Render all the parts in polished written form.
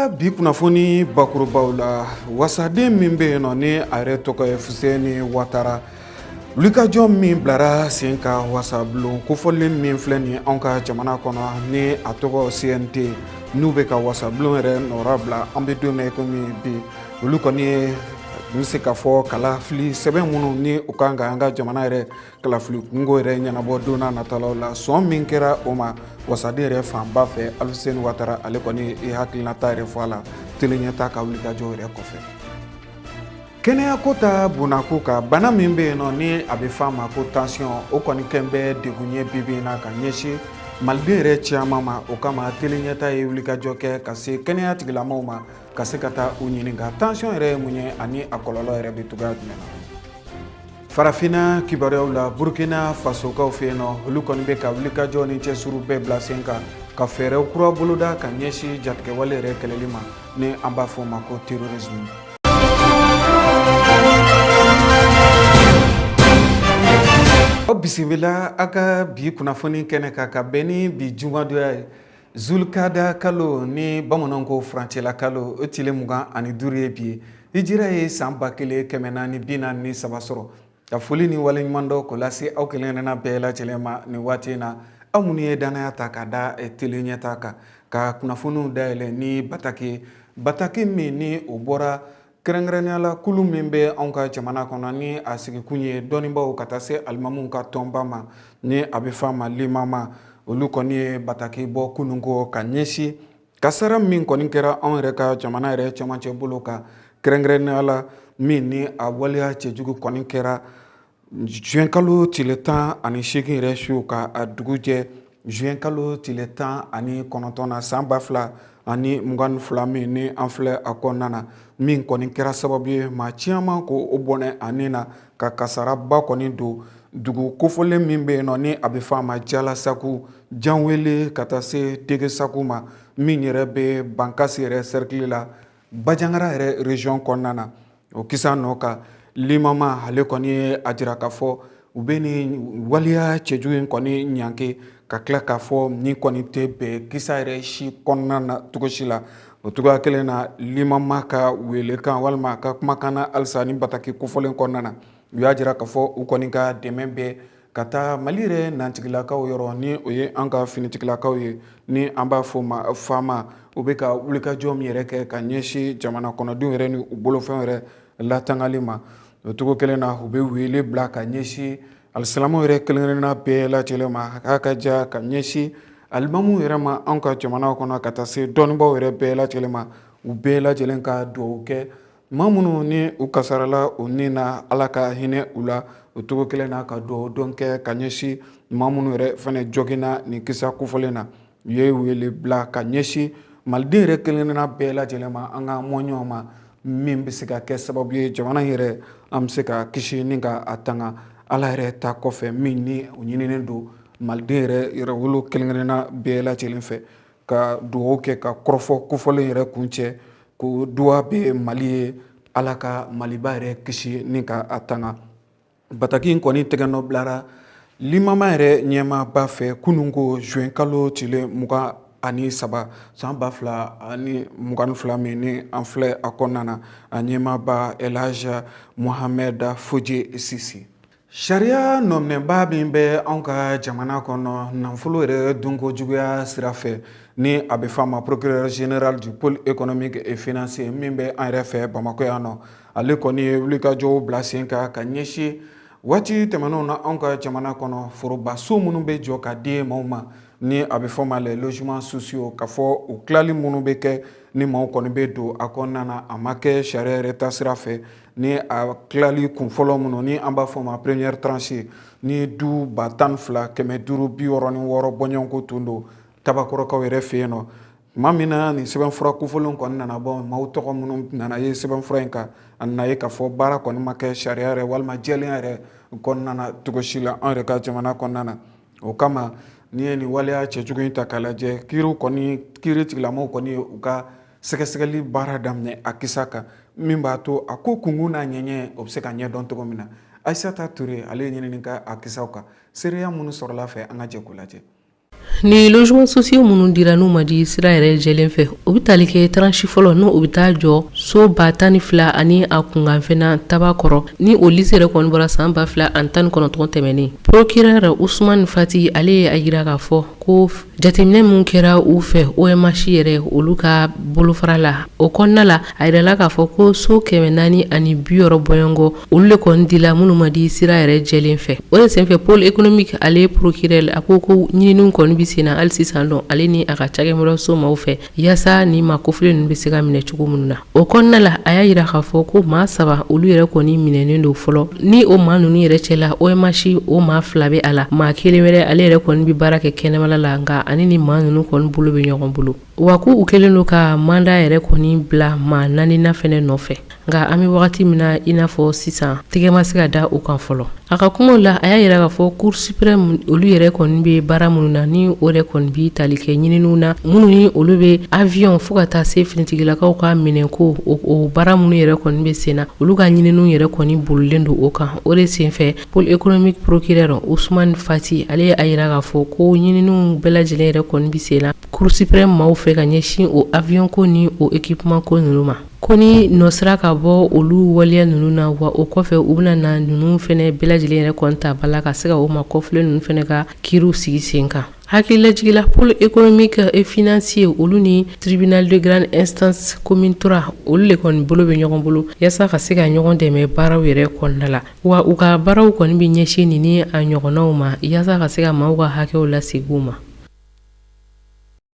ka bi kunnafoni bakurubaw la, wasaden min bɛ yen nɔ ni a yɛrɛ tɔgɔ ye Fuseni Watara, wulikajɔ min bilara sen kan wasabulon kofɔlen min filɛ nin anw ka jamana kɔnɔ ni a tɔgɔ CNT, n'u bɛ ka wasabulon yɛrɛ nɔra bila an bɛ don min na i komi bi, olu kɔni ye n bɛ se k'a fɔ kalafili sɛbɛn minnu ni u kan ka an ka jamana yɛrɛ kalafili kunko yɛrɛ ɲɛnabɔ don n'a natalaw la, sɔn min kɛra o ma wasaden yɛrɛ fanba fɛ, Aluseni Watara ale kɔni ye hakilinata yɛrɛ fɔ a la Tele Ɲɛta ka wulikajɔ yɛrɛ kɔfɛ. Kɛnɛyako ta bonnako kan, bana min bɛ yen nɔ ni a bɛ f'a ma ko tansiyɔn, o kɔni kɛn bɛ degun ye bi bi in na ka ɲɛsin maliden yɛrɛ caman ma. O kama Tele Ɲɛta ye wulikajɔ kɛ ka se kɛnɛya tigilamɔgɔw ma ka se ka taa u ɲininka tansiyɔn yɛrɛ ye mun ye ani a kɔlɔlɔ yɛrɛ bɛ cogoya jumɛn na. Farafinna kibaruyaw la, Burkina Fasokaw fɛ yen nɔ, olu kɔni bɛ ka wulikajɔ ni cɛsiriw bɛɛ bila sen kan ka fɛɛrɛw kura boloda ka ɲɛsin jatigɛwale yɛrɛ kɛlɛli ma ni an b'a fɔ o ma ko terrorisme. Aw bisimila aw ka bi kunnafoni kɛnɛ kan ka bɛn ni bi jumadonya ye, Zulukada kalo ni bamananw ko furancɛla kalo, o tile 25 ye bi ye. Hijira ye san 1443 sɔrɔ. Ka foli ni waleɲumandɔn k'o lase aw kelen-kelenna bɛɛ lajɛlen ma nin waati in na, aw minnu ye dannaya ta ka da Tele Ɲɛta kan, ka kunnafoniw dayɛlɛ ni bataki ye, bataki min ni o bɔra kɛrɛnkɛrɛnnenya la kulu min bɛ anw ka jamana kɔnɔ ni a sigikun ye dɔnnibaaw ka taa se alimamuw ka tɔnba ma ni a bɛ f'a ma limama, olu kɔni ye bataki bɔ kununko ka ɲɛsin kasara min kɔni kɛra anw yɛrɛ ka jamana yɛrɛ cɛmancɛ bolo kan, kɛrɛnkɛrɛnnenya la min ni a waleya cɛjugu kɔni kɛra juin kalo tile 18 yɛrɛ su ka a dugu jɛ juin kalo tile 19 na san 2022 min ni an filɛ a kɔnɔna na, min kɔni kɛra sababu ye maa caman ko o bɔnɛ a ni na ka kasaraba kɔni don dugu kofɔlen min bɛ yen nɔ ni a bɛ fɔ a ma Jalasaku, Janwele, ka taa se Degesaku ma, min yɛrɛ bɛ Bankasi yɛrɛ sɛrikili la, Bajangara yɛrɛ région kɔnɔna na. O kisa nɔ kan, limama ale kɔni ye a jira k'a fɔ u bɛ nin waleya cɛjugu in kɔni ɲange, ka tila k'a fɔ nin kɔni tɛ bɛn kisa yɛrɛ si kɔnɔna na cogo si la. O cogoya kelen na, limama ka welekan walima a ka kumakan na halisa ni bataki kofɔlen kɔnɔna na, u y'a jira k'a fɔ u kɔni ka dɛmɛ bɛ ka taa Mali yɛrɛ nantigilakaw yɔrɔ, ni o ye an ka finitigilakaw ye ni an b'a fɔ ma FAMa. U bɛ ka wulikajɔ min yɛrɛ kɛ ka ɲɛsin jamana kɔnɔdenw yɛrɛ ni u bolofɛnw yɛrɛ latangali ma. O cogo kelen na, u bɛ wele bila ka ɲɛsin alisilamɛw yɛrɛ kelen-kelenna bɛɛ lajɛlen ma, k'a ka ja ka ɲɛsin alimamuw yɛrɛ ma anw ka jamana kɔnɔ, ka taa se dɔnnibaaw yɛrɛ bɛɛ lajɛlen ma, u bɛɛ lajɛlen ka dugawu kɛ maa minnu ni u kasarala u ni na, Ala ka hinɛ u la. O cogo kelen na, ka dugawu don kɛ ka ɲɛsin maa minnu yɛrɛ fana joginna nin kisa kofɔlen na. U ye wele bila ka ɲɛsin maliden yɛrɛ kelen-kelenna bɛɛ lajɛlen ma, an ka mɔ ɲɔgɔn ma min bɛ se ka kɛ sababu ye jamana yɛrɛ an bɛ se ka kisi ni ka a tanga Ala yɛrɛ ta kɔfɛ, min ni o ɲininen don maliden yɛrɛ yɛrɛwolo kelen-kelenna bɛɛ lajɛlen fɛ, ka dugawu kɛ ka kɔrɔfɔ kofɔlen yɛrɛ kuncɛ ko duwa bɛ Mali ye, Ala ka Maliba yɛrɛ kisi ni ka a tanga. Bataki in kɔni tɛgɛnɔ bilara limama yɛrɛ ɲɛmaaba fɛ kunun ko juin kalo tile 23 san 2022 min ni an filɛ a kɔnɔna na, a ɲɛmaaba Elhaji Mohamed Fodé Cissé. Sariya nɔminɛba min bɛ anw ka jamana kɔnɔ nafolo yɛrɛ dunko juguya sira fɛ ni a bɛ f'a ma procureur général du pôle économique et financier min bɛ an yɛrɛ fɛ Bamakɔ yan nɔ, ale kɔni ye wulikajɔw bila sen kan ka ɲɛsin waati tɛmɛnenw na anw ka jamana kɔnɔ forobaso minnu bɛ jɔ ka di maaw ma ni a bɛ fɔ ma les logements sociaux, ka fɔ u tilali minnu bɛ kɛ ni maaw kɔni bɛ don a kɔnɔna na, a ma kɛ sariya yɛrɛ taasira fɛ, ni a tilali kun fɔlɔ minnu ni an b'a fɔ ma première tranche, ni du 12,566 bɔɲɔgɔnko tun don Tabakɔrɔkaw yɛrɛ fɛ yen nɔ. Tuma min na nin sɛbɛnfura kofɔlen kɔni nana bɔ, maaw tɔgɔ minnu nana ye sɛbɛnfura in kan, a nana ye k'a fɔ baara kɔni ma kɛ sariya yɛrɛ walima jɛlenya yɛrɛ kɔnɔna na cogo si la an yɛrɛ ka jamana kɔnɔna na. O kama, n'i ye nin waleya cɛjugu in ta k'a lajɛ, kiiri tigilamɔgɔw kɔni ye u ka sɛgɛsɛgɛli baara daminɛ a kisa kan, min b'a to a ko kunkun n'a ɲɛɲɛ o bɛ se ka ɲɛdɔn cogo min na. Ayisata Ture, ale ye ɲinini kɛ a kisaw kan. Seereya minnu sɔrɔla fɛ, an ka jɛ k'u lajɛ. Ni logements sociaux minnu dira n'u ma di sira yɛrɛ jɛlen fɛ, o bɛ tali kɛ tranche fɔlɔ, n'o o bɛ taa jɔ so 12,000 ani a kunkanfɛnna taba kɔrɔ, ni o liste yɛrɛ kɔni bɔra san 2019 tɛmɛnen. Procureur Usumani Fati, ale ye a jira k'a fɔ ko jateminɛ min kɛra u fɛ OMH yɛrɛ olu ka bolofara la, o kɔnɔna la, a yirala k'a fɔ ko so 460 bɔɲɔgɔn, olu le kɔni dila minnu ma di sira yɛrɛ jɛlen fɛ. O de senfɛ, pôle économique ale procureur a ko ko ɲininiw kɔni bɛ sen na hali sisan dɔn, ale ni a ka cakɛmɔrɔso maaw fɛ, yaasa ni maa kofɔlen ninnu bɛ se ka minɛ cogo minnu na. O kɔnɔna la, a y'a yira k'a fɔ ko maa saba, olu yɛrɛ kɔni minɛnen don fɔlɔ. Ni o maa ninnu yɛrɛ cɛla, OMH o maa fila bɛ a la, maa kelen wɛrɛ, ale yɛrɛ kɔni bɛ baara kɛ kɛnɛmala la, nka ani ni maa ninnu kɔni bolo bɛ ɲɔgɔn bolo, wa ko u kɛlen don ka mandat yɛrɛ kɔni bila maa naaninan fɛnɛ nɔfɛ. Nka an bɛ wagati min na i n'a fɔ sisan, tɛgɛ ma se ka da u kan fɔlɔ. A ka kumaw la, a y'a yira k'a fɔ Cour suprême olu yɛrɛ kɔni bɛ baara minnu na, ni o yɛrɛ kɔni bɛ tali kɛ ɲininiw na minnu ni olu bɛ avion fo ka taa se finitigilakaw ka minɛnko, o baara minnu yɛrɛ kɔni bɛ sen na, olu ka ɲininiw yɛrɛ kɔni bolilen don o kan. O de senfɛ, pôle économique procureur Usumani Fati, ale ye a yira k'a fɔ ko ɲininiw bɛɛ lajɛlen yɛrɛ kɔni bɛ sen na Cour suprême maaw fɛ ka ɲɛsin o avion ko ni o équipement ko ninnu ma, ko ni nɔ sera ka bɔ olu waleya ninnu na, wa o kɔfɛ u bɛna na ninnu fɛnɛ bɛɛ lajɛlen yɛrɛ kɔni ta ba la ka se ka o ma kɔfilen ninnu fɛnɛ ka kiiriw sigi sen kan. Hakililajigila, pôle économique et financier olu ni tribunal de grande instance commune 3, olu le kɔni bolo bɛ ɲɔgɔn bolo yaasa ka se ka ɲɔgɔn dɛmɛ baaraw yɛrɛ kɔnɔna la, wa u ka baaraw kɔni bɛ ɲɛsin nin ni a ɲɔgɔnnaw ma yaasa ka se ka maaw ka hakɛw lasegin u ma.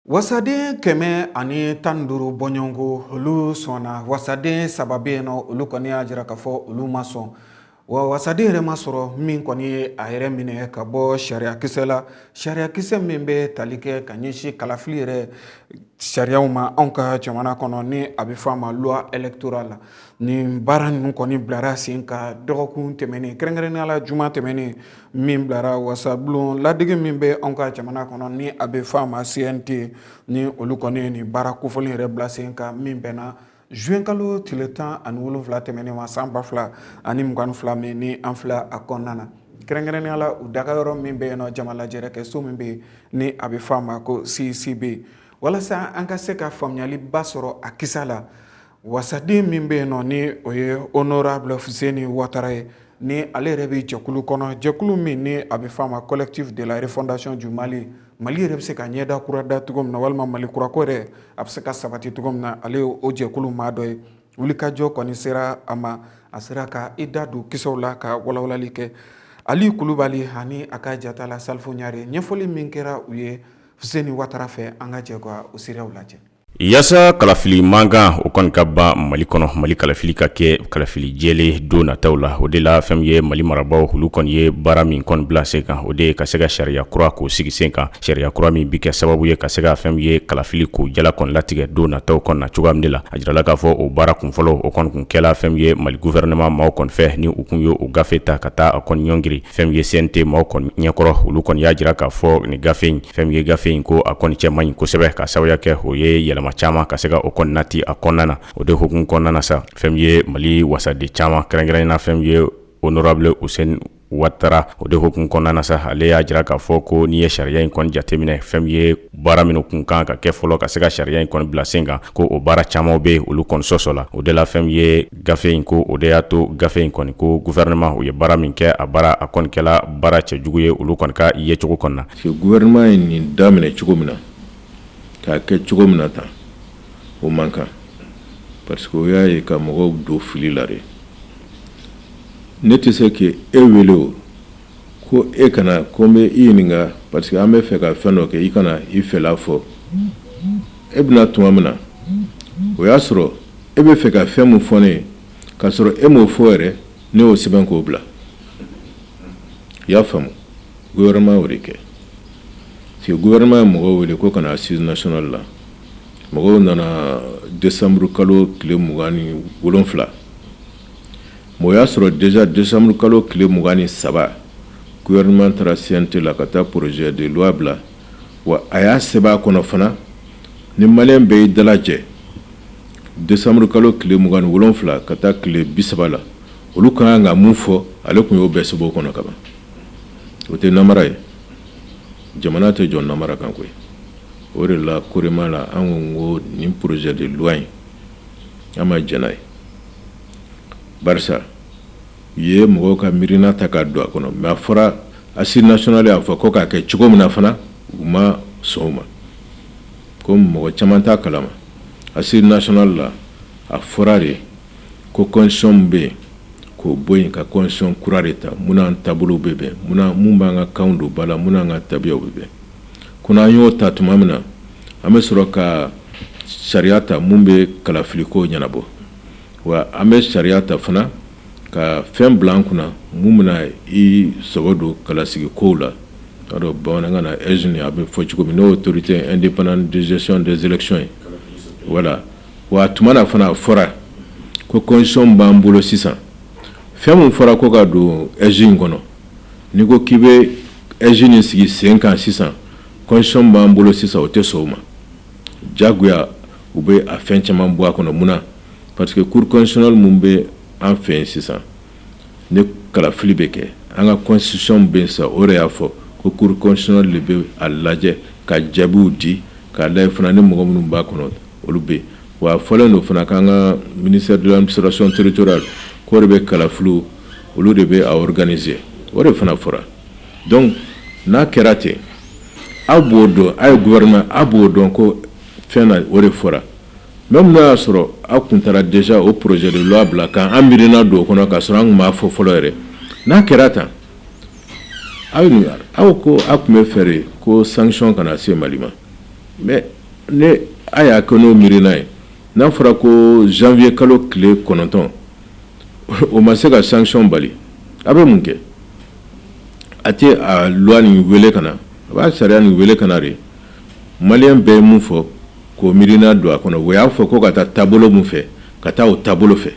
Wasaden 115 bɔɲɔgɔnko, olu sɔnna. Wasaden saba bɛ yen nɔ, olu kɔni y'a jira k'a fɔ olu ma sɔn. Wa wasaden yɛrɛ ma sɔrɔ min kɔni ye a yɛrɛ minɛ ka bɔ sariyakisɛ la, sariyakisɛ min bɛ tali kɛ ka ɲɛsin kalafili yɛrɛ sariyaw ma anw ka jamana kɔnɔ, ni a bɛ fɔ a ma loi électorale la. Nin baara ninnu kɔni bilara sen kan dɔgɔkun tɛmɛnen, kɛrɛnkɛrɛnnenya la juma tɛmɛnen min bilara wasabulon ladege min bɛ anw ka jamana kɔnɔ, ni a bɛ fɔ a ma CNT, ni olu kɔni ye nin baara kofɔlen yɛrɛ bila sen kan, min bɛnna juin kalo tile 17 tɛmɛnen ma san 2022 min ni an filɛ a kɔnɔna na. Kɛrɛnkɛrɛnnenya la, u daga yɔrɔ min bɛ yen nɔ, jama lajɛrɛ so min bɛ yen, ni a bɛ fɔ a ma ko CICB. Walasa an ka se ka faamuyaliba sɔrɔ a kisa la, wasaden min bɛ yen nɔ, ni o ye honorable Fuseni Watara ye, ni ale yɛrɛ bɛ jɛkulu kɔnɔ, jɛkulu min ni a bɛ fɔ a ma Collectif de la refondation du Mali, Mali yɛrɛ bɛ se ka ɲɛda kura da cogo min na, walima Mali kurako yɛrɛ a bɛ se ka sabati cogo min na, ale ye o jɛkulu maa dɔ ye. Wulikajɔ kɔni sera a ma, a sera ka i da don kisɛw la ka walawalali kɛ. Ali Kulubali ani a ka jata la Salifu Ɲare, ɲɛfɔli min kɛra u ye Fuseni Watara fɛ, an ka jɛ ka o seerew lajɛ. Yaasa kalafili mankan o kɔni ka ban Mali kɔnɔ, Mali kalafili ka kɛ kalafili jɛlen don nataw la, o de la fɛn min ye Mali marabaaw, olu kɔni ye baara min kɔni bila sen kan, o de ye ka se ka sariya kura k'o sigi sen kan, sariya kura min bi kɛ sababu ye ka se ka fɛn min ye kalafili k'o jala kɔni latigɛ don nataw kɔnɔ na cogoya min de la. A jirala k'a fɔ o baara kunfɔlɔ o kɔni kun kɛla fɛn min ye Mali gouvernement maaw kɔni fɛ, ni u kun ye o gafe ta ka taa a kɔni ɲɔngiri fɛn min ye CNT maaw kɔni ɲɛkɔrɔ. Olu kɔni y'a jira k'a fɔ nin gafe in, fɛn min ye gafe in, ko a kɔni cɛ man ɲi kosɛbɛ, ka sababuya kɛ o ye yɛlɛma caman ka se ka o kɔni nati a kɔnɔna na. O de hukumu kɔnɔna na sa, fɛn min ye Mali wasaden caman, kɛrɛnkɛrɛnnenya na fɛn min ye honorable Useni Watara, o de hukumu kɔnɔna na sa, ale y'a jira k'a fɔ ko n'i ye sariya in kɔni jateminɛ, fɛn min ye baara minnu kun kan ka kɛ fɔlɔ ka se ka sariya in kɔni bila sen kan, ko o baara caman bɛ yen, olu kɔni sɔsɔ la. O de la fɛn min ye gafe in, ko o de y'a to gafe in kɔni, ko gouvernement u ye baara min kɛ, a baara a kɔni kɛla baara cɛjugu ye olu kɔni ka yecogo kɔnɔna na. Gouvernement ye nin daminɛ cogo min na, k'a kɛ cogo min na tan, o man kan, parce que o y'a ye ka mɔgɔw don fili la de. Ne tɛ se k'e wele o ko e kana ko n bɛ i ɲininka parce que an bɛ fɛ ka fɛn dɔ kɛ, i kana i fɛla fɔ. E bɛna tuma min na, o y'a sɔrɔ e bɛ fɛ ka fɛn min fɔ ne ye, k'a sɔrɔ e m'o fɔ yɛrɛ, ne y'o sɛbɛn k'o bila. I y'a faamu? Gouvernement y'o de kɛ, parce que gouvernement ye mɔgɔw wele ko ka na assise nationale la. Mɔgɔw nana décembre kalo tile 27. Mais o y'a sɔrɔ déjà décembre kalo tile 23, gouvernement taara CNT la ka taa projet de loi bila. Wa a y'a sɛbɛn a kɔnɔ fana, ni maliyɛn bɛɛ y'i dalajɛ décembre kalo tile 27 ka taa tile 30 la, olu ka kan ka mun fɔ, ale tun y'o bɛɛ sɛbɛn o kɔnɔ ka ban. O tɛ namara ye. Jamana tɛ jɔ namara kan koyi. O de la COREMA la, an ko nin projet de loi in, an ma jɛn n'a ye, barisa u ye mɔgɔw ka miirina ta k'a don a kɔnɔ. Mais a fɔra, Assise nationale y'a fɔ ko k'a kɛ cogo min na fana, u ma sɔn o ma. Ko mɔgɔ caman t'a kalama, Assise nationale la, a fɔra de ko constitution bɛ yen, k'o bɔ yen, ka constitution kura de ta, mun n'an taabolo bɛ bɛn, mun b'an ka kanw don ba la, mun n'an ka tabiyaw bɛ bɛn. Ko n'an y'o ta tuma min na, an bɛ sɔrɔ ka sariya ta mun bɛ kalafiliko ɲɛnabɔ. Wa an bɛ sariya ta fana ka fɛn bila an kunna mun bɛna i sɔgɔ don kalasigi kow la. A dɔn bamanankan na, AIGE, a bɛ fɔ cogo min, n'o Autorité indépendante de gestion des élections ye. Voilà. Wa tuma na fana, a fɔra ko constitution b'an bolo sisan. Fɛn min fɔra ko ka don AIGE in kɔnɔ, n'i ko k'i bɛ AIGE nin sigi sen kan sisan, constitution b'an bolo sisan, o tɛ sɔn o ma. Jagoya, u bɛ a fɛn caman bɔ a kɔnɔ. Mun na? Parce que Cour constitutionnelle mun bɛ an fɛ yen sisan, ni kalafili bɛ kɛ, an ka constitution bɛ yen sisan, o de y'a fɔ ko Cour constitutionnelle de bɛ a lajɛ ka jaabiw di, k'a lajɛ fana ni mɔgɔ minnu b'a kɔnɔ, olu bɛ yen. Wa a fɔlen don fana k'an ka ministère de l'Administration territoriale, k'o de bɛ kalafiliw, olu de bɛ a organiser. O de fana fɔra. Donc n'a kɛra ten, aw b'o dɔn, aw ye gouvernement, aw b'o dɔn ko fɛn na, o de fɔra. Même n'a y'a sɔrɔ aw kun taara déjà o projet de loi bila k'an miirina don o kɔnɔ, k'a sɔrɔ an kun m'a fɔ fɔlɔ yɛrɛ, n'a kɛra tan, aw ko aw tun bɛ fɛ de ko sanction kana se Mali ma. Mais ne a y'a kɛ n'o miirina ye, n'a fɔra ko janvier kalo tile 9, o ma se ka sanction bali, a bɛ mun kɛ? A tɛ a loi nin wele ka na, a b'a sariya nin wele ka na de. Maliyɛn bɛɛ ye mun fɔ k'o miirina don a kɔnɔ? O y'a fɔ ko ka taa taabolo mun fɛ, ka taa o taabolo fɛ.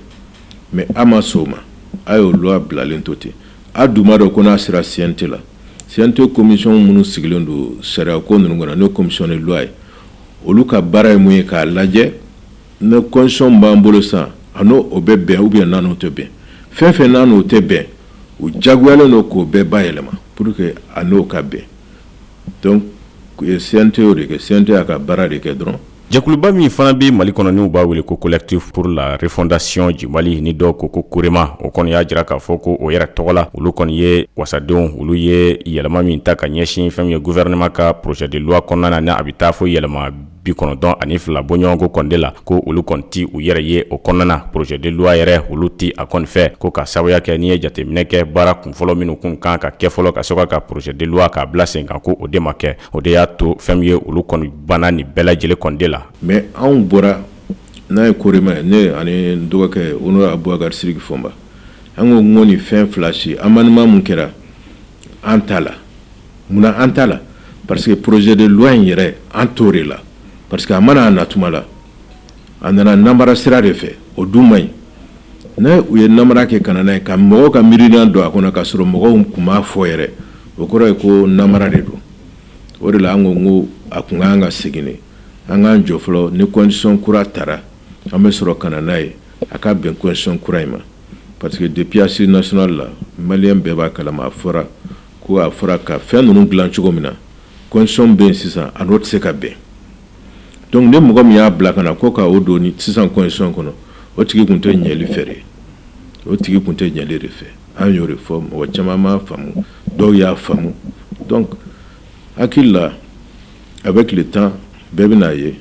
Mais a ma sɔn o ma, a y'o loi bilalen to ten. A dun b'a dɔn ko n'a sera CNT la, CNT commission minnu sigilen don sariya ko ninnu kɔnɔ, n'o commission de loi ye, olu ka baara ye mun ye? K'a lajɛ ni constitution b'an bolo sisan, a n'o o bɛ bɛn ou bien n'a n'o tɛ bɛn. Fɛn fɛn n'a n'o tɛ bɛn, u jagoyalen don k'o bɛɛ bayɛlɛma pour que a n'o ka bɛn. Donc CNT y'o de kɛ. CNT y'a ka baara de kɛ dɔrɔn. Jɛkuluba min fana bɛ Mali kɔnɔ, n'u b'a wele ko Collectif pour la refondation du Mali, ni dɔw ko ko COREMA, o kɔni y'a jira k'a fɔ ko o yɛrɛ tɔgɔ la, olu kɔni ye wasadenw, olu ye yɛlɛma min ta ka ɲɛsin fɛn min ye gouvernement ka projet de loi kɔnɔna na, a bɛ taa fo yɛlɛma 92 bɔɲɔgɔnko kɔni la, ko olu kɔni ti u yɛrɛ ye o kɔnɔna na. Projet de loi yɛrɛ, olu ti a kɔni fɛ, ko ka sababuya kɛ n'i ye jateminɛ kɛ, baara kunfɔlɔ minnu kun kan ka kɛ fɔlɔ ka sɔrɔ ka projet de loi k'a bila sen kan, ko o de ma kɛ. O de y'a to fɛn min ye, olu kɔni banna nin bɛɛ lajɛlen kɔni de la. Mais anw bɔra n'a ye COREMA ye, ne ani n dɔgɔkɛ honorable Abubakar Sidiki Fɔnba, an ko n ko nin fɛn fila si, amendement mun kɛra, an t'a la. Munna an t'a la? Parce que projet de loi in yɛrɛ, an t'o de la, parce que a mana a natuma la, a nana namara sira de fɛ, o dun man ɲi. Ne u ye namara kɛ ka na n'a ye, ka mɔgɔw ka miirina don a kɔnɔ, k'a sɔrɔ mɔgɔw tun m'a fɔ yɛrɛ, o kɔrɔ ye ko namara de don. O de la an ko n ko a kun kan ka segin de, an k'an jɔ fɔlɔ. Ni constitution kura tara, an bɛ sɔrɔ ka na n'a ye, a ka bɛn constitution kura in ma. Parce que depuis Assise nationale la, maliyɛn bɛɛ b'a kalama, a fɔra ko a fɔra ka fɛn ninnu dilan cogo min na, constitution bɛ yen sisan, a n'o tɛ se ka bɛn. Donc ni mɔgɔ min y'a bila ka na ko ka o don ni sisan constitution kɔnɔ, o tigi tun tɛ ɲɛli fɛ de, o tigi tun tɛ ɲɛli de fɛ. An y'o de fɔ, mɔgɔ caman m'a faamu, dɔw y'a faamu. Donc hakili la, avec le temps, bɛɛ bɛna ye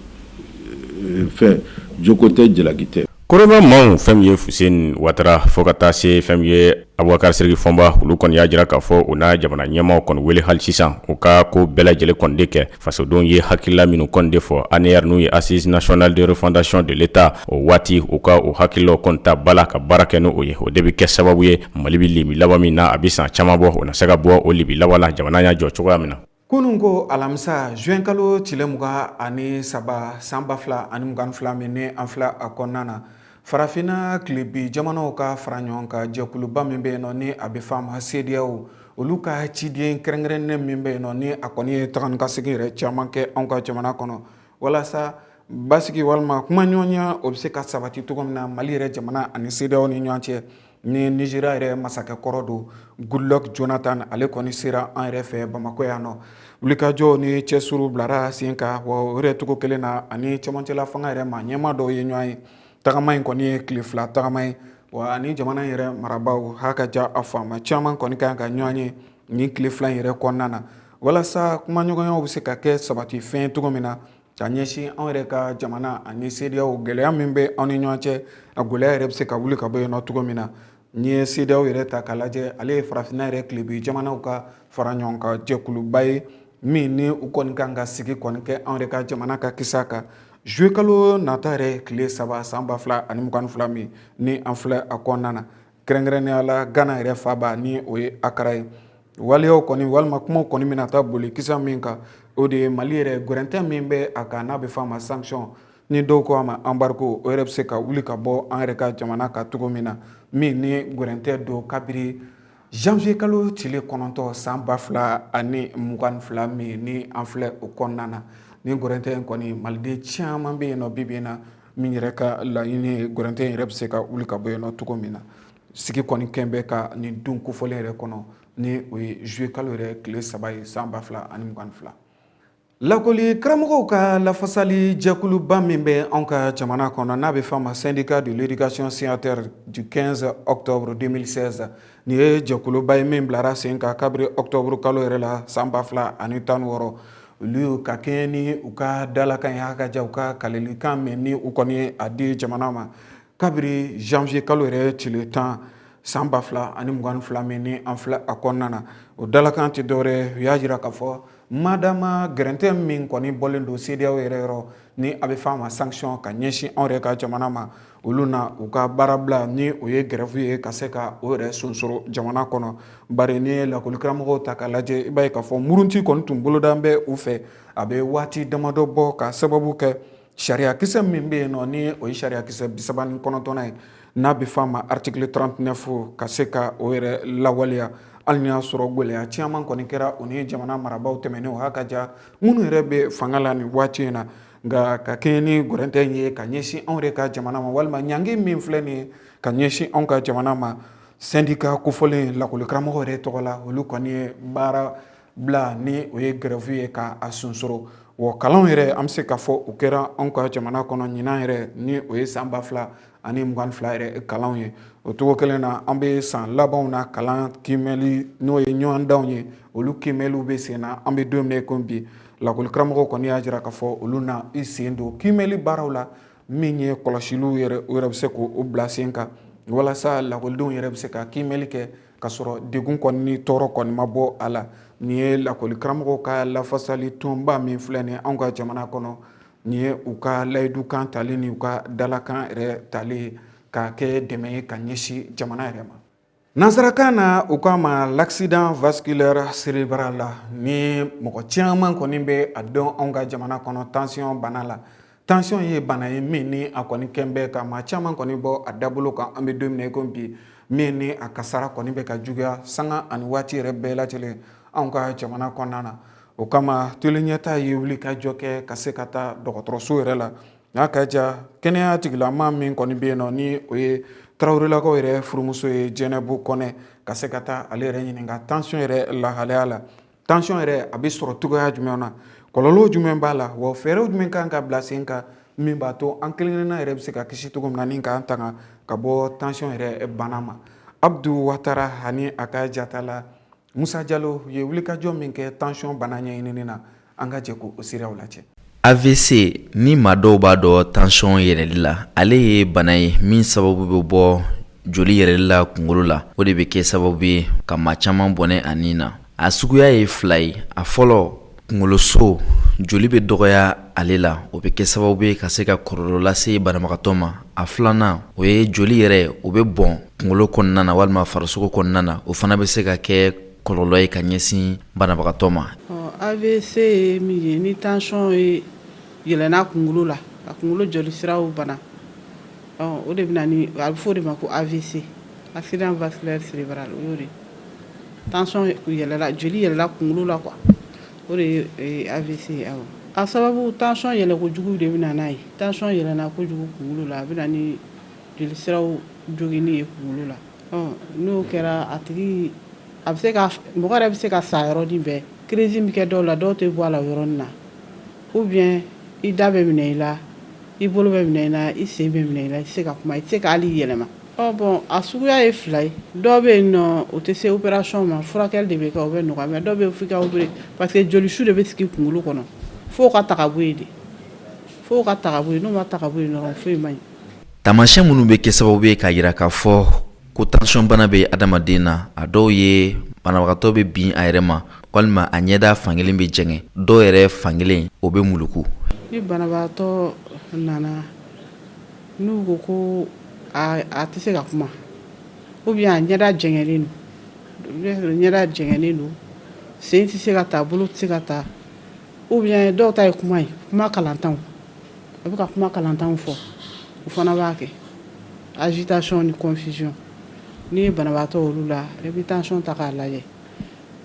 fɛn joko tɛ, jalaki tɛ. COREMA maaw, fɛn min ye Fuseni Watara, fo ka taa se fɛn min ye Abubakar Sidiki Fɔnba, olu kɔni y'a jira k'a fɔ u n'a jamana ɲɛmaaw kɔni wele hali sisan, u ka ko bɛɛ lajɛlen kɔni de kɛ. Fasodenw ye hakilila minnu kɔni de fɔ ANR, n'u ye Assise nationale de refondation de l'État, o waati, u ka o hakililaw kɔni ta ba la ka baara kɛ n'o ye. O de bɛ kɛ sababu ye, Mali bɛ libi laban min na, a bɛ san caman bɔ, o na se ka bɔ o libi laban la, jamana y'a jɔ cogoya min na. Kunun ko alamisa, juin kalo tile 23, san 2022 min ni an filɛ a kɔnɔna na, Farafinna tilebi jamanaw ka fara ɲɔgɔn kan jɛkuluba min bɛ yen nɔ, ni a bɛ f'a ma CEDEAO, olu ka ciden kɛrɛnkɛrɛnnen min bɛ yen nɔ, ni a kɔni ye taga ni ka segin yɛrɛ caman kɛ anw ka jamana kɔnɔ walasa basigi walima kumaɲɔgɔnya, o bɛ se ka sabati cogo min na Mali yɛrɛ jamana ani CEDEAO ni ɲɔgɔn cɛ. Ni Nizeriya yɛrɛ masakɛ kɔrɔ don Goodluck Jonathan, ale kɔni sera an yɛrɛ fɛ Bamakɔ yan nɔ. Wulikajɔ ni cɛsiriw bilara sen kan wa o yɛrɛ cogo kelen na, ani cɛmancɛla fanga yɛrɛ maa ɲɛmaa dɔw ye ɲɔgɔn ye. Tagama in kɔni ye tile 2 tagama ye wa ani jamana in yɛrɛ marabaaw ha ka ja a faama caman kɔni kan ka ɲɔgɔn ye nin tile 2 in yɛrɛ kɔnɔna na, walasa kumaɲɔgɔnyaw bɛ se ka kɛ sabati fɛn cogo min na ka ɲɛsin anw yɛrɛ ka jamana ani CEDEAO. Gɛlɛya min bɛ anw ni ɲɔgɔn cɛ, a gɛlɛya yɛrɛ bɛ se ka wuli ka bɔ yen nɔ cogo min na. N'i ye CEDEAO yɛrɛ ta k'a lajɛ, ale ye farafinna yɛrɛ tilebin jamanaw ka fara ɲɔgɔn kan jɛkuluba ye min ni u kɔni kan ka sigi kɔni kɛ anw yɛrɛ ka jamana ka kisa kan juillet kalo nata yɛrɛ tile 3 san 2022 min ni an filɛ a kɔnɔna na, kɛrɛnkɛrɛnnenya la Ghana yɛrɛ faaba ni o ye Accra ye. Waleyaw kɔni walima kumaw kɔni bɛna taa boli kisa min kan, o de ye Mali yɛrɛ gɛrɛntɛ min bɛ a kan, n'a bɛ f'a ma sanction, ni dɔw ko a ma embargo, o yɛrɛ bɛ se ka wuli ka bɔ an yɛrɛ ka jamana kan cogo min na, min ni gɛrɛntɛ don kabiri janvier kalo tile 9 san 2022 min ni an filɛ o kɔnɔna na. Ni gɛrɛntɛ in kɔni, maliden caman bɛ yen nɔ bi bi in na min yɛrɛ ka laɲini ye gɛrɛntɛ in yɛrɛ bɛ se ka wuli ka bɔ yen nɔ cogo min na. Sigi kɔni kɛn bɛ ka nin don kofɔlen yɛrɛ kɔnɔ, ni o ye juillet kalo yɛrɛ tile 3 ye san 2022. Lakɔli karamɔgɔw ka lafasali jɛkuluba min bɛ anw ka jamana kɔnɔ, n'a bɛ f'a ma Syndicat de l'éducation signataire du 15 octobre 2016, nin ye jɛkuluba ye min bilara sen kan kabiri octobre kalo yɛrɛ la san 2016. Olu ka kɛɲɛ ni u ka dalakan ye, ha ka ja u ka kalilikan min ni u kɔni ye a di jamana ma kabiri janvier kalo yɛrɛ tile 10 san 2022 min ni an filɛ a kɔnɔna na. O dalakan tɛ dɔwɛrɛ, u y'a jira k'a fɔ madama gɛrɛntɛ min kɔni bɔlen don CEDEAO yɛrɛ yɔrɔ, ni a bɛ f'a ma sanction, ka ɲɛsin anw yɛrɛ ka jamana ma, olu na u ka baara bila ni o ye grève ye ka se ka o yɛrɛ sonsoro jamana kɔnɔ. Bari n'i ye lakɔlikaramɔgɔw ta k'a lajɛ, i b'a ye k'a fɔ murunti kɔni tun boloda bɛ u fɛ a bɛ waati damadɔ bɔ, ka sababu kɛ sariyakisɛ min bɛ yen nɔ, ni o ye sariyakisɛ 39nan ye, n'a bɛ f'a ma article 39, ka se ka o yɛrɛ lawaleya. Hali ni y'a sɔrɔ gɛlɛya caman kɔni kɛra u ni jamana marabaaw tɛmɛnenw ha ka ja minnu yɛrɛ bɛ fanga la nin waati in na, nka ka kɛɲɛ ni gɛrɛntɛ in ye ka ɲɛsin anw yɛrɛ ka jamana ma, walima ɲangi min filɛ nin ye ka ɲɛsin anw ka jamana ma, syndicat kofɔlen lakɔlikaramɔgɔ yɛrɛ tɔgɔ la, olu kɔni ye baara bila ni o ye grève ye ka a sonsoro. Wa kalanw yɛrɛ, an bɛ se k'a fɔ o kɛra anw ka jamana kɔnɔ ɲinan yɛrɛ, ni o ye san 2022 yɛrɛ kalanw ye. O cogo kelen na, an bɛ san labanw na, kalan kiimɛli n'o ye ɲɔgɔndanw ye, olu kiimɛliw bɛ sen na an bɛ don min na i komi bi. Lakɔlikaramɔgɔw kɔni y'a jira k'a fɔ olu na i sen don kiimɛli baaraw la, min ye kɔlɔsiliw yɛrɛ, o yɛrɛ bɛ se k'o bila sen kan walasa lakɔlidenw yɛrɛ bɛ se ka kiimɛli kɛ ka sɔrɔ degun kɔni ni tɔɔrɔ kɔni ma bɔ a la. Nin ye lakɔlikaramɔgɔw ka lafasali tɔnba min filɛ nin ye anw ka jamana kɔnɔ, nin ye u ka layidukan tali ni u ka dalakan yɛrɛ tali ye k'a kɛ dɛmɛ ye ka ɲɛsin jamana yɛrɛ ma. Nansarakan na, u k'a ma l'accident vasculaire cérébral la, ni mɔgɔ caman kɔni bɛ a dɔn anw ka jamana kɔnɔ tension bana la. Tension ye bana ye min ni a kɔni kɛn bɛ ka maa caman kɔni bɔ a dabolo kan an bɛ don min na i komi bi, min ni a kasara kɔni bɛ ka juguya sanga ani waati yɛrɛ bɛɛ lajɛlen anw ka jamana kɔnɔna na. O kama, Tele Ɲɛta ye wuli ka jɔ kɛ ka se ka taa dɔgɔtɔrɔso yɛrɛ la, n'a ka ja kɛnɛya tigilama min kɔni bɛ yen nɔ, ni o ye Tarawelelakaw yɛrɛ furumuso ye, Jɛnɛbu Kɔnɛ, ka se ka taa ale yɛrɛ ɲininka tension yɛrɛ lahalaya la. Tension yɛrɛ a bɛ sɔrɔ cogoya jumɛn na, kɔlɔlɔ jumɛn b'a la, wa fɛɛrɛw jumɛn kan ka bila sen kan min b'a to an kelenkelenna yɛrɛ bɛ se ka kisi cogo min na ni k'an tanga ka bɔ tension yɛrɛ bana ma. Abdu Watara ani a ka jatala Musa Jalo ye wulikajɔ min kɛ tension bana ɲɛɲinini na, an ka jɛ k'o seereyaw lajɛ. AVC, ni maa dɔw b'a dɔn tension yɛlɛli la, ale ye bana ye min sababu bɛ bɔ joli yɛlɛli la kunkolo la. O de bɛ kɛ sababu ye ka maa caman bɔnɛ a ni na. A suguya ye fila ye. A fɔlɔ, kunkoloso joli bɛ dɔgɔya ale la, o bɛ kɛ sababu ye ka se ka kɔlɔlɔ lase banabagatɔ ma. A filanan, o ye joli yɛrɛ, o bɛ bɔn kunkolo kɔnɔna na walima farisogo kɔnɔna na, o fana bɛ se ka kɛ kɔlɔlɔ ye ka ɲɛsin banabagatɔ ma. AVC ye min ye, ni tension ye yɛlɛnna kunkolo la ka kunkolo joli siraw bana, o de bɛ na ni, a bɛ fɔ o de ma ko AVC, accident vasculaire cérébral. O y'o de ye, tension yɛlɛla, joli yɛlɛla kunkolo la quoi, o de ye AVC ye. Awɔ, a sababu, tension yɛlɛ kojugu de bɛ na n'a ye. Tension yɛlɛnna kojugu kunkolo la, a bɛ na ni joli siraw joginni ye kunkolo la. N'o kɛra a tigi a bɛ se ka mɔgɔ yɛrɛ bɛ se ka sa yɔrɔnin bɛɛ. Crise bɛ kɛ dɔw la, dɔw tɛ bɔ a la o yɔrɔnin na, ou bien i da bɛ minɛ i la, i bolo bɛ minɛ i la, i sen bɛ minɛ i la, i tɛ se ka kuma, i tɛ se ka hali yɛlɛma. Ɔ bon, a suguya ye fila ye. Dɔw bɛ yen nɔ, o tɛ se opération ma, furakɛli de bɛ kɛ, o bɛ nɔgɔya. Mais dɔw bɛ yen, f'i ka opérer, parce que jolisu de bɛ sigi kunkolo kɔnɔ, f'o ka ta ka bɔ yen de, f'o ka ta ka bɔ yen. N'o ma ta ka bɔ yen dɔrɔn, foyi man ɲi. Taamasiyɛn minnu bɛ kɛ sababu ye k'a jira k'a fɔ ko tension bana bɛ adamaden na, a dɔw ye banabagatɔ bɛ bin a yɛrɛ ma, walima a ɲɛda fankelen bɛ jɛngɛ, dɔw yɛrɛ fankelen o bɛ muluku. Ni banabagatɔ nana, n'u ko ko a tɛ se ka kuma, ou bien a ɲɛda jɛngɛlen don, ɲɛda jɛngɛnen don, sen tɛ se ka ta, bolo tɛ se ka ta, ou bien dɔw ta ye kuma ye, kuma kalantanw, a bɛ ka kuma kalantanw fɔ, o fana b'a kɛ agitation ni confusion. N'i ye banabagatɔ olu la, i bɛ tension ta k'a lajɛ,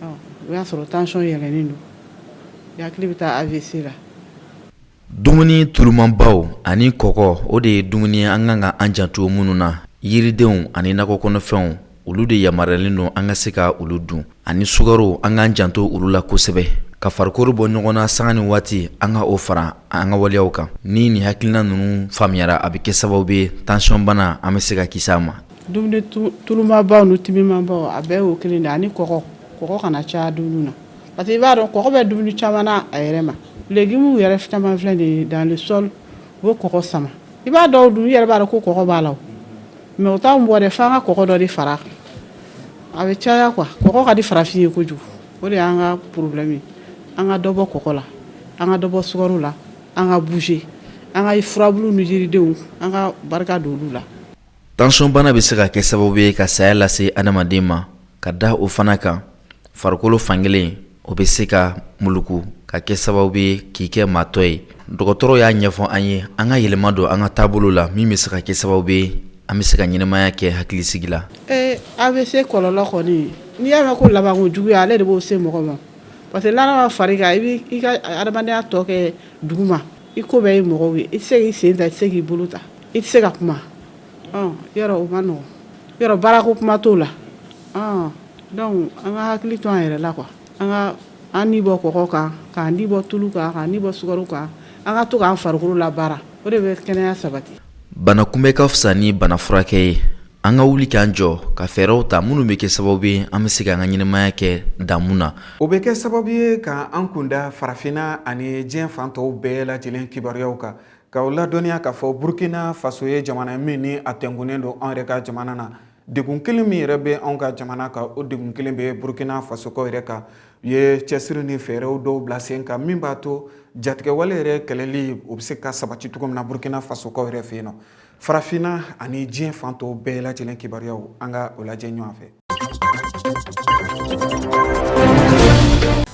o y'a sɔrɔ tension yɛlɛnnen don, i hakili bɛ taa AVC la. Dumuni tulumanbaw ani kɔgɔ, o de ye dumuni ye an kan ka an janto minnu na. Yiridenw ani nakɔ kɔnɔfɛnw, olu de yamaruyalen don an ka se ka olu dun, ani sukaro, an k'an janto olu la kosɛbɛ, ka farikolo bɔ ɲɔgɔn na sanga ni waati, an ka o fara an ka waleyaw kan. Ni nin hakilina ninnu faamuyara, a bɛ kɛ sababu ye tension bana, an bɛ se ka kisi a ma. Dumuni tulumabaw ni timimanbaw, a bɛɛ y'o kelen de, ani kɔgɔ. Kɔgɔ kana caya dumuni na, parce que i b'a dɔn kɔgɔ bɛ dumuni caman na a yɛrɛ ma. Légumes yɛrɛ caman filɛ nin ye, dans le sol, u bɛ kɔgɔ sama. I b'a dɔw dun, i yɛrɛ b'a dɔn ko kɔgɔ b'a la, mais o t'anw bɔ dɛ, f'an ka kɔgɔ dɔ de fara a kan, a bɛ caya quoi. Kɔgɔ ka di farafin ye kojugu, o de y'an ka problème ye. An ka dɔ bɔ kɔgɔ la, an ka dɔ bɔ sukaro la, an ka bouger, an ka furabulu ni yiridenw, an ka barika don olu la. Tension bana bɛ se ka kɛ sababu ye ka saya lase adamaden ma. Ka da o fana kan, farikolo fankelen o bɛ se ka muluku ka kɛ sababu ye k'i kɛ maatɔ ye. Dɔgɔtɔrɔ y'a ɲɛfɔ an ye an ka yɛlɛma don an ka taabolo la min bɛ se ka kɛ sababu ye an bɛ se ka ɲɛnamaya kɛ hakilisigi la. Ee, AVC kɔlɔlɔ kɔni, n'i y'a mɛn ko labanko juguya, ale de b'o se mɔgɔ ma, parce que n'a ma fari kan, i bɛ i ka adamadenya tɔ kɛ duguma, i ko bɛɛ ye mɔgɔw ye, i tɛ se k'i sen ta, i tɛ se k'i bolo ta, i tɛ se ka kuma. Yɔrɔ o ma nɔgɔn, yɔrɔ baarako kuma t'o la. Donc an ka hakili to an yɛrɛ la quoi, an ka an ni bɔ kɔgɔ kan, k'an ni bɔ tulu kan, k'an ni bɔ sukaro kan, an ka to k'an farikolo labaara, o de bɛ kɛnɛya sabati. Bana kunbɛ ka fisa ni bana furakɛ ye. An ka wuli k'an jɔ ka fɛɛrɛw ta minnu bɛ kɛ sababu ye an bɛ se k'an ka ɲɛnamaya kɛ damu na. O bɛ kɛ sababu ye ka an kunda farafinna ani diɲɛ fan tɔw bɛɛ lajɛlen kibaruyaw kan, k'aw ladɔnniya k'a fɔ Burkina Faso ye jamana min ni a tɛnkunnen don anw yɛrɛ ka jamana na. Degun kelen min yɛrɛ bɛ anw ka jamana kan, o degun kelen bɛ Burkina Fasokaw yɛrɛ kan. U ye cɛsiri ni fɛɛrɛw dɔw bila sen kan min b'a to jatigɛwale yɛrɛ kɛlɛli, o bɛ se ka sabati cogo min na Burkina Fasokaw yɛrɛ fɛ yen nɔ. Farafinna ani diɲɛ fan tɔw bɛɛ lajɛlen kibaruyaw, an ka o lajɛ ɲɔgɔn fɛ.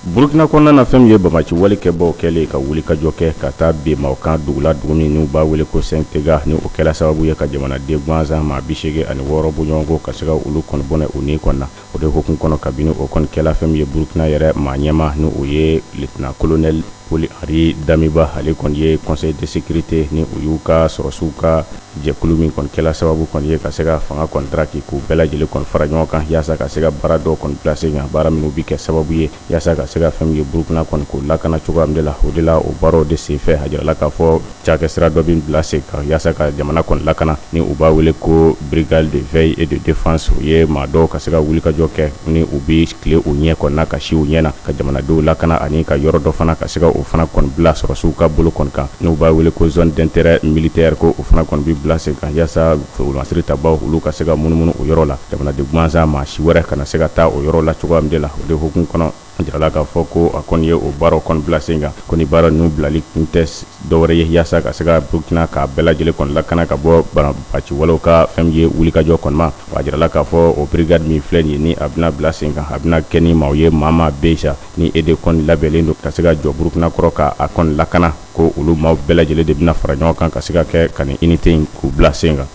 Burukina kɔnɔna na, fɛn min ye banbaanci wale kɛbaw kɛlen ka wulikajɔ kɛ ka taa bin maaw kan dugu la, dugu min n'u b'a wele ko Sɛntega, ni o kɛla sababu ye ka jamanaden gansan maa 86 bɔɲɔgɔnko ka se ka olu kɔni bɔnɛ u ni kɔni na. O de hukumu kɔnɔ, kabini o kɔni kɛla, fɛn min ye Burukina yɛrɛ maa ɲɛmaa, ni o ye lieutenant colonel Paul Henri Damiba, ale kɔni ye conseil de sécurité, ni o y'u ka sɔrɔsiw ka jɛkulu min kɔni kɛla sababu kɔni ye ka se ka fanga kɔni daraki, k'u bɛɛ lajɛlen kɔni fara ɲɔgɔn kan yaasa ka se ka baara dɔw kɔni bila sen kan, baara minnu bɛ kɛ sababu ye yaasa ka se ka fɛn min ye Burukina kɔni k'o lakana cogoya min de la. O de la, o baaraw de senfɛ, a jirala k'a fɔ cakɛsira dɔ bɛ bila sen kan yaasa ka jamana kɔni lakana, ni u b'a wele ko brigade de veille et de défense. O ye maa dɔw ka se ka wulikajɔ kɛ ni u bɛ tile u ɲɛ kɔni ka si u ɲɛ na ka jamanadenw lakana, ani ka yɔrɔ dɔ fana ka se ka o fana kɔni bila sɔrɔsiw ka bolo kɔni kan, n'u b'a wele ko zone d'intérêt militaire, ko o fana kɔni bɛ bila sen kan yaasa masiri tabaw olu ka se ka munumunu o yɔrɔ la, jamanaden gansan maa si wɛrɛ kana se ka taa o yɔrɔ la cogoya min de la. O de hukumu kɔnɔ, a jirala k'a fɔ ko a kɔni ye o baaraw kɔni bila sen kan, ko ni baara ninnu bilali kun tɛ dɔwɛrɛ ye yaasa ka se ka Burukina k'a bɛɛ lajɛlen kɔni lakana ka bɔ banbaanciwalew ka fɛn min ye wulikajɔ kɔni ma. Wa a jirala k'a fɔ o brigade min filɛ nin ye, ni a bɛna bila sen kan, a bɛna kɛ ni maaw ye, maa maa bɛ sa ni e de kɔni labɛnnen don ka se ka jɔ Burukina kɔrɔ ka a kɔni lakana, ko olu maaw bɛɛ lajɛlen de bɛna fara ɲɔgɔn kan ka se ka kɛ ka nin unité in k'u bila sen kan.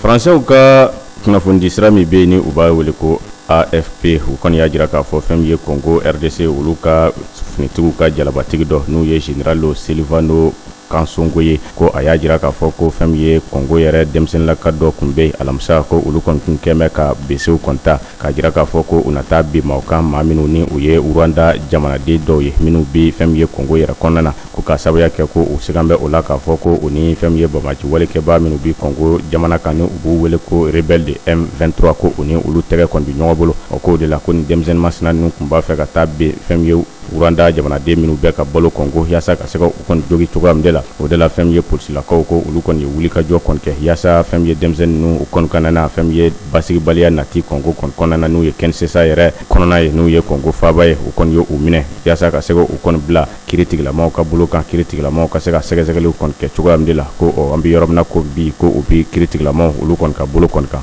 Faransɛw ka kunnafonidi sira min bɛ yen, ni u b'a wele ko AFP, u kɔni y'a jira k'a fɔ fɛn min ye Congo RDC, olu ka finitigiw ka jalabatigi dɔ n'u ye général Sylvano Kasongo ye, ko a y'a jira k'a fɔ ko fɛn min ye Kɔngo yɛrɛ denmisɛnninlaka dɔ tun bɛ alamisa, ko olu kɔni tun kɛmɛ ka besew kɔni ta k'a jira k'a fɔ ko u na taa bin maaw kan, maa minnu ni u ye Rwanda jamanaden dɔw ye minnu bɛ fɛn min ye Kɔngo yɛrɛ kɔnɔna na, ko k'a sababuya kɛ ko u sigan bɛ o la k'a fɔ ko u ni fɛn min ye banbaanci walekɛbaa minnu bɛ Kɔngo jamana kan ni u b'u wele ko rebelle de M23, ko u ni olu tɛgɛ kɔni bɛ ɲɔgɔn bolo. O k'o de la ko nin denmisɛnnin masina ninnu tun b'a fɛ ka taa bin fɛn min ye Rwanda jamanaden minnu bɛ ka balo Kɔngo yaasa ka se ka u kɔni jogi cogoya min de la. O de la fɛn min ye polisilakaw ko olu kɔni ye wulikajɔ kɔni kɛ yaasa fɛn min ye denmisɛnnin ninnu u kɔni kana na fɛn min ye basigibaliya nati Kɔngo kɔni kɔnɔna na, n'u ye Kinshasa yɛrɛ kɔnɔna ye, n'u ye Kɔngo faaba ye. U kɔni ye u minɛ yaasa ka se u kɔni bila kiiritigilamaw ka bolo kan, kiiritigilamaw ka se ka sɛgɛsɛgɛliw kɔni kɛ cogoya min de la. Ko an bɛ yɔrɔ min na ko bi, ko u bɛ kiiritigilamaw olu kɔni ka bolo kɔni kan.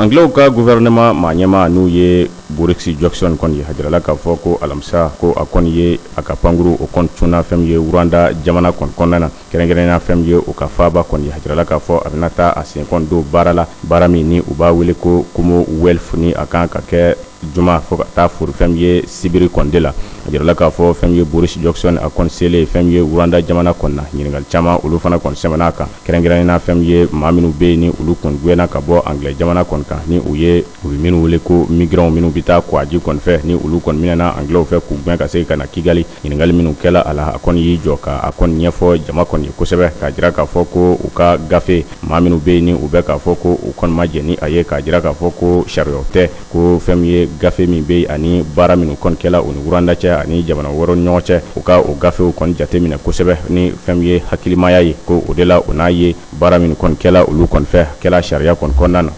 Anglais ka gouvernement maa ɲɛmaa n'u ye Boris Johnson kɔni ye, a jirala k'a fɔ ko alamisa ko a kɔni ye a ka pankuru o kɔni cunna fɛn min ye Rwanda jamana kɔni kɔnɔna na, kɛrɛnkɛrɛnnenya fɛn min ye u ka faaba kɔni ye. A jirala k'a fɔ a bɛna taa a sen kɔni don baara la, baara min ni u b'a wele ko Commonwealth, ni a kan ka kɛ juma fo ka taa furu fɛn min ye sibiri kɔni de la. A jirala k'a fɔ fɛn min ye Boris Johnson a kɔni selen fɛn min ye Rwanda jamana kɔni na, ɲininkali caman olu fana kɔni sɛmɛna a kan, kɛrɛnkɛrɛnnenya na fɛn min ye maa minnu bɛ yen ni olu kɔni gɛnna ka bɔ Anglais jamana kɔni kan, ni u ye u bɛ minnu wele ko migrants minnu bɛ taa kwaji kɔni fɛ, ni olu kɔni minɛna Anglais fɛ k'u gɛn ka segin ka na Kigali. Ɲininkali minnu kɛla a la, a kɔni y'i jɔ ka a kɔni ɲɛfɔ jama kɔni ye kosɛbɛ, k'a jira k'a fɔ ko u ka gafe maa minnu bɛ yen ni u bɛ k'a fɔ ko u kɔni ma jɛn ni a ye, k'a jira k'a fɔ ko sariya tɛ, ko fɛn min ye gafe min bɛ yen ani baara minnu kɔni kɛla u ni Rwanda cɛ ani jamana wɛrɛw ni ɲɔgɔn cɛ, u ka o gafew kɔni jateminɛ kosɛbɛ ni fɛn min ye hakilimaya ye, ko o de la u n'a ye baara minnu kɔni kɛla olu kɔni fɛ kɛla sariya kɔni kɔnɔna na.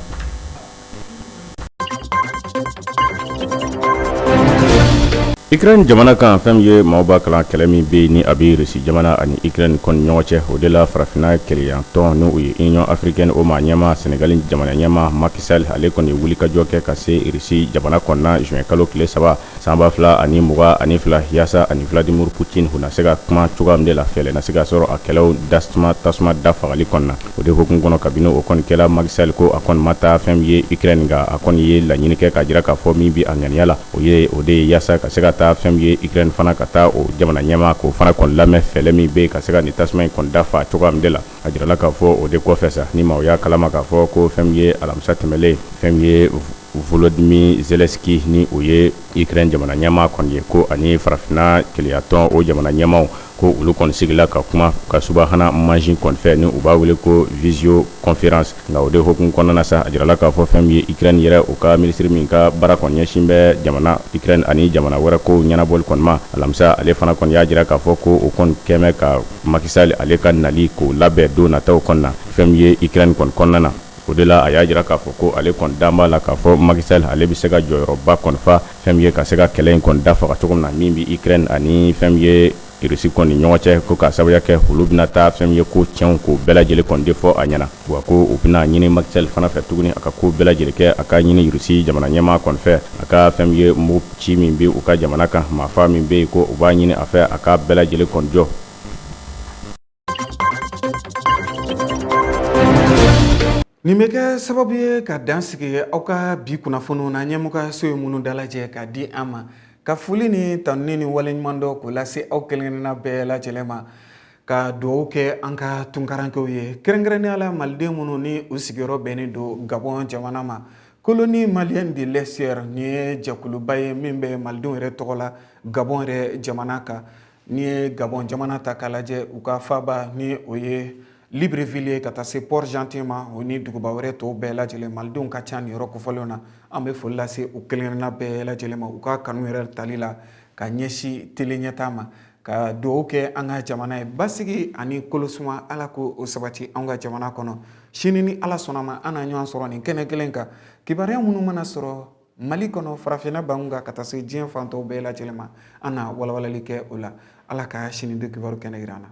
Ukraine jamana kan, fɛn min ye maaw b'a kalan kɛlɛ min bɛ yen ni a bɛ Russie jamana ani Ukraine kɔni ɲɔgɔn cɛ, o de la farafinna kelenyatɔn n'o ye Union africaine o maa ɲɛmaa Senegali jamana ɲɛmaa Macky Sall, ale kɔni ye wulikajɔ kɛ ka se Russie jamana kɔnɔna juin kalo tile 3 san 2022, yaasa ani Vladimir Poutine u na se ka kuma cogoya min de la, fɛɛrɛ na se ka sɔrɔ a kɛlɛw tasuma da fagali kɔnɔna na. O de hukumu kɔnɔ, kabini o kɔni kɛla, Macky Sall ko a kɔni ma taa fɛn min ye Ukraine, nka a kɔni ye laɲini kɛ k'a jira k'a fɔ min bɛ a ŋaniya la, o ye o de ye yaasa ka se ka taa fɛn min ye Ukraine fana, ka taa o jamana ɲɛmaa k'o fana kɔni lamɛn, fɛɛrɛ min bɛ yen ka se ka nin tasuma in kɔni dafa cogoya min de la. A jirala k'a fɔ o de kɔfɛ sa, ni maaw y'a kalama k'a fɔ ko fɛn min ye alamisa tɛmɛlen, fɛn min ye Volodymyr Zelensky ni o ye Ukraine jamana ɲɛmaa kɔni ye, ko ani farafinna kelenyatɔn o jamana ɲɛmaaw, ko olu kɔni sigila ka kuma ka subahana mansin kɔni fɛ ni u b'a wele ko visio conférence. Nka o de hukumu kɔnɔna na sa, a jirala k'a fɔ fɛn min ye Ukraine yɛrɛ u ka minisiri min ka baara kɔni ɲɛsin bɛ jamana Ukraine ani jamana wɛrɛ kow ɲɛnabɔli kɔni ma alamisa, ale fana kɔni y'a jira k'a fɔ ko o kɔni kɛmɛ ka Macky Sall ale ka nali k'o labɛn don nataw kɔnɔna na fɛn min ye Ukraine kɔni kɔnɔna na. O de la a y'a jira k'a fɔ ko ale kɔni dan b'a la k'a fɔ Macky Sall ale bɛ se ka jɔyɔrɔba kɔni fa fɛn min ye ka se ka kɛlɛ in kɔni dafaga cogo min na min bɛ Ukraine ani fɛn min ye Russie kɔni ɲɔgɔn cɛ, ko k'a sababuya kɛ olu bɛna taa fɛn min ye ko tiɲɛw k'o bɛɛ lajɛlen kɔni de fɔ a ɲɛna. Wa ko u bɛna ɲini Macky Sall fana fɛ tuguni a ka ko bɛɛ lajɛlen kɛ, a ka ɲini Russie jamana ɲɛmaa kɔni fɛ, a ka fɛn min ye mugu ci min bɛ u ka jamana kan, maafa min bɛ yen, ko u b'a ɲini a fɛ a ka bɛɛ lajɛlen kɔni jɔ. Nin bɛ kɛ sababu ye ka dan sigi aw ka bi kunnafoniw na ɲɛmɔgɔyaso ye minnu dalajɛ ka di an ma, ka foli ni tanuni ni waleɲumandɔn k'o lase aw kelenkelenna bɛɛ lajɛlen ma, ka dugawu kɛ an ka tunkarankew ye, kɛrɛnkɛrɛnnenya la maliden minnu ni u sigiyɔrɔ bɛnnen don Gabɔn jamana ma. Colonie malienne de l'extérieur nin ye jɛkuluba ye min bɛ malidenw yɛrɛ tɔgɔ la Gabɔn yɛrɛ jamana kan. N'i ye Gabɔn jamana ta k'a lajɛ, u ka faaba ni o ye Libreville ye, ka taa se Port-Gentil ma, o ni duguba wɛrɛ tɔw bɛɛ lajɛlen, malidenw ka ca nin yɔrɔ kofɔlenw na. An bɛ foli lase u kelenkelenna bɛɛ lajɛlen ma u ka kanu yɛrɛ tali la ka ɲɛsin tele ɲɛtaa ma, ka dugawu kɛ an ka jamana ye basigi ani kolosuma, Ala k'o o sabati an ka jamana kɔnɔ. Sini ni Ala sɔnna ma, an na ɲɔgɔn sɔrɔ nin kɛnɛ kelen kan, kibaruya minnu mana sɔrɔ Mali kɔnɔ, farafinna bangun kan, ka taa se diɲɛ fan tɔw bɛɛ lajɛlen ma, an na walawalali kɛ o la. Ala ka sini don kibaru kɛnɛ jira an na.